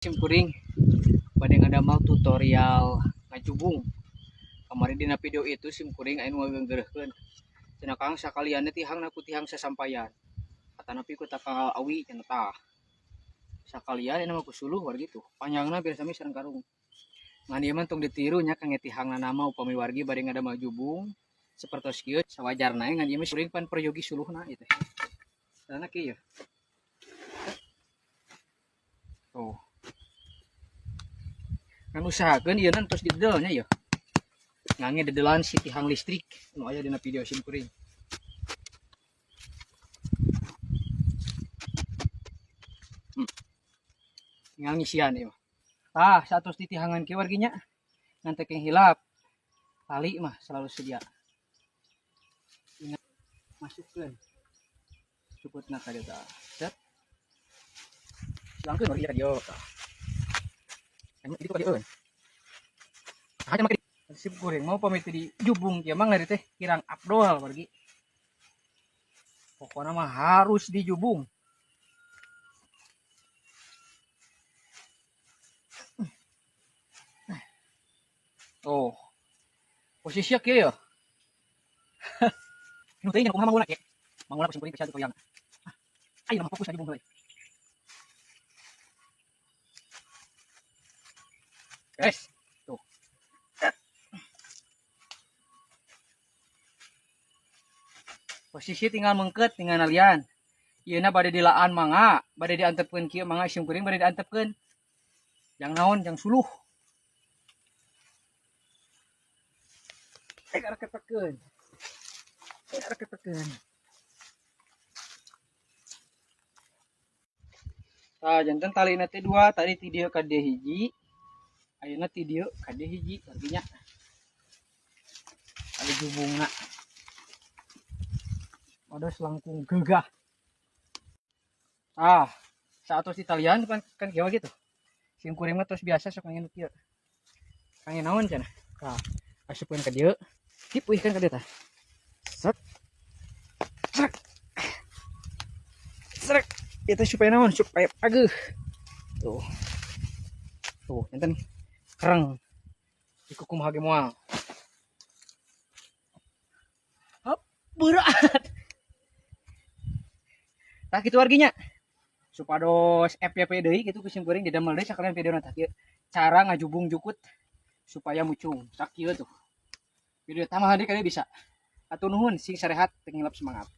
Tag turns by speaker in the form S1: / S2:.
S1: Sim kuring bade ngadamel tutorial ngajubung. Kamari dina video itu sim kuring aya nu ngageunggeureuhkeun. Cenah Kang sakalianna tihangna ku tihang sasampayan. Atanapi ku takal awi cenah tah. Sakalian ini mah ku suluh wargi tuh. Panjangna biar sami sareng karung. Ngan ieu mah tong ditiru nya kang tihangna nama upami wargi bade ngadamel jubung sapertos kieu sawajarna ngan ieu mah kuring pan peryogi suluhna ieu teh. Carana kieu. Tuh. Ngan usahakeun ieu tos didel nya ieu. Ngange dedelan si tihang listrik nu aya dina video sim kuring. Tinggal ngisian ieu mah. Tah, satos ditihangan kieu wargi nya. Ngan teh hilap. Tali mah selalu sedia. Ingat masukkeun. Cukutna ka dieu tah. Set. Silangkeun wargi ka dieu tah. Anu itu ka dieu. Tah make sim kuring mau pamit di jubung kieu mah ngari teh kirang abdol wargi. Pokokna mah harus dijubung. Tuh. Posisinya kieu ya. Nu teuing kumaha manguna kieu. Manguna sim kuring bisa tutorial. Ayo mah fokus jubung heula. Guys, tuh. Posisi tinggal mengket tinggal nalian. Ieuna bade dilaan mangga, bade diantepkeun kieu mangga sim kuring bade diantepkeun. Jang naon, jang suluh. Raketekeun. Raketekeun. Tah janten talina teh dua, tadi ti dieu ka dieu hiji. Ayeuna ti dieu ka dieu hiji artinya. Tali jubungna. Odos langkung gegah. Ah, saatos di talian kan kieu gitu. Sim kuring mah tos biasa sok ngangge nu kieu. Kangge naon cenah? Tah, asupkeun ka dieu. Dipuihkeun ka dieu tah. Sek. Sek. Sek. Itu supaya naon? Supaya pageuh. Tuh. Tuh, enten kereng. Dikukumaha ge moal. Hop, berat. Tah kitu warginya. Supados FYP deui kitu ku sim kuring didamel deui sakalian videona tah kieu. Cara ngajubung jukut supaya mucung. Sakieu tuh. Video tambahan deui kalian bisa. Atur nuhun sing sarehat teu ngilap semangat.